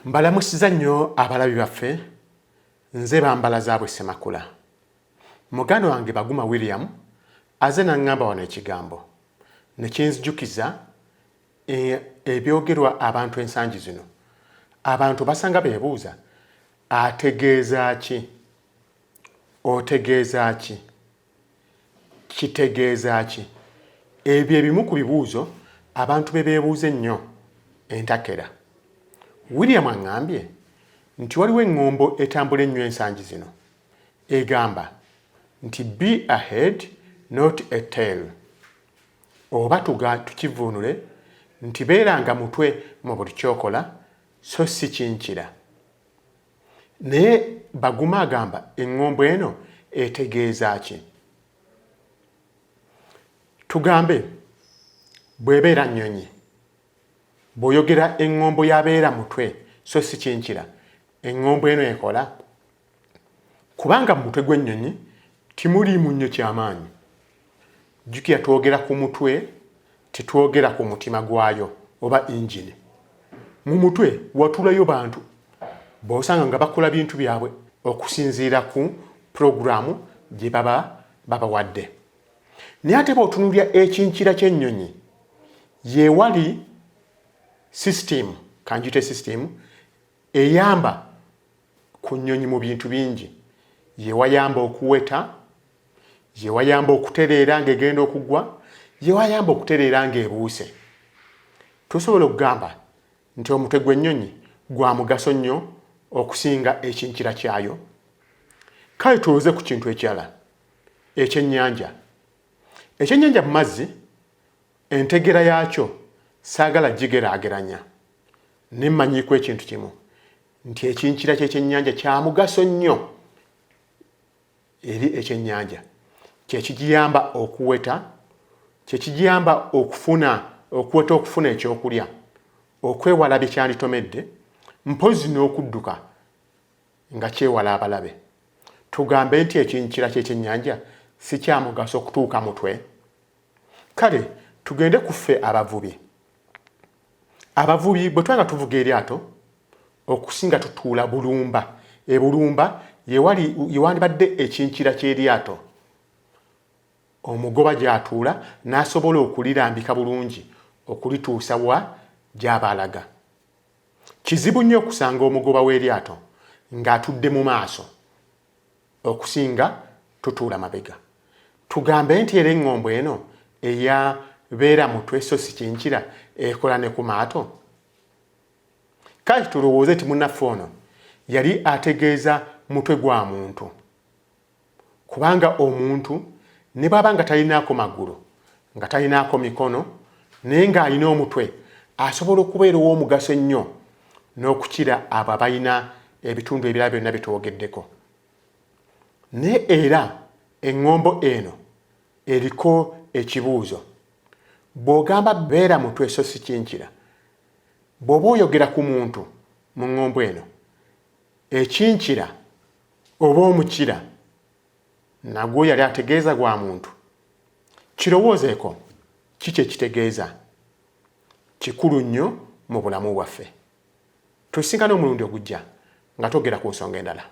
Mbalamusiza nnyo abalabi baffe, nze Bambala Zaabwe Ssemakula. Muganda wange Baguma William aze n'aŋŋamba wano ekigambo ne kinzijukiza e, ebyogerwa abantu ensangi zino. Abantu basanga beebuuza ategeeza ki? Otegeeza ki? Kitegeeza ki? Ebyo ebimu ku bibuuzo abantu bye beebuuza ennyo entakera. William aŋŋambye nti waliwo eŋŋombo etambula ennyo ensangi zino egamba nti be a head not a tail oba tukivvuunule nti beeranga mutwe mu buli ky'okola so si kinkira. Naye Baguma agamba eŋŋombo eno etegeeza ki? Tugambe bw'ebeera nnyonyi, bw'oyogera eŋŋombo ya beera mutwe so si kinkira, eŋŋombo eno ekola? Kubanga mu mutwe gw'ennyonyi timuliimu nnyo kyamaanyi. Jjukira twogera ku mutwe tetwogera ku mutima gwayo oba engine. Mu mutwe watuulayo bantu b'osanga nga bakola bintu byabwe okusinziira ku pulogulaamu gye baba babawadde. Naye ate bw'otunuulira ekinkira ky'ennyonyi yewali sisitiimu, kanjiyite sisitiimu, eyamba ku nnyonyi mu bintu bingi. Yewayamba okuweta, yewayamba okutereera ng'egenda okugwa, yewayamba okutereera ng'ebuuse. Tusobola okugamba nti omutwe gw'ennyonyi gwa mugaso nnyo okusinga ekinkira kyayo. Kale tulowooze ku kintu ekirala, ekyennyanja. Ekyennyanja mu mazzi entegera yaakyo saagala gigeraageranya, naye mmanyiiko ekintu kimu nti ekinkira ky'ekyennyanja kya mugaso nnyo eri ekyennyanja. Kye kigiyamba okuweta, kye kigiyamba okufuna okuweta okufuna ekyokulya, okwewala bye kyanditomedde, mpozzi n'okudduka nga kyewala abalabe. Tugambe nti ekinkira ky'ekyennyanja si kya mugaso kutuuka mutwe? Kale tugende ku ffe abavubi. Abavubi bwe tuba nga tuvuga eryato okusinga tutuula bulumba. Ebulumba yewali yewandibadde ekinkira ky'eryato omugoba gy'atuula n'asobola okulirambika bulungi okulituusa wa gy'aba alaga. Kizibu nnyo okusanga omugoba w'eryato ng'atudde mu maaso okusinga tutuula mabega. Tugambe nti era eŋŋombo eno eya beera mutwe so si kinkira ekola ne ku maato? Kale tulowooze nti munnaffe ono yali ategeeza mutwe gwa muntu, kubanga omuntu ne bw'aba nga talinaako magulu, nga talinaako mikono, naye ng'alina omutwe, asobola okubeera ow'omugaso ennyo n'okukira abo abalina ebitundu ebirala byonna bye twogeddeko. Naye era eŋŋombo eno eriko ekibuuzo. Bw'ogamba beera mutwe so si kinkira, bw'oba oyogera ku muntu mu ŋŋombo eno, ekinkira oba omukira nagwo yali ategeeza gwa muntu? Kirowoozeeko, ki kye kitegeeza? Kikulu nnyo mu bulamu bwaffe. Tusisinkane omulundi ogujja nga twogera ku nsonga endala.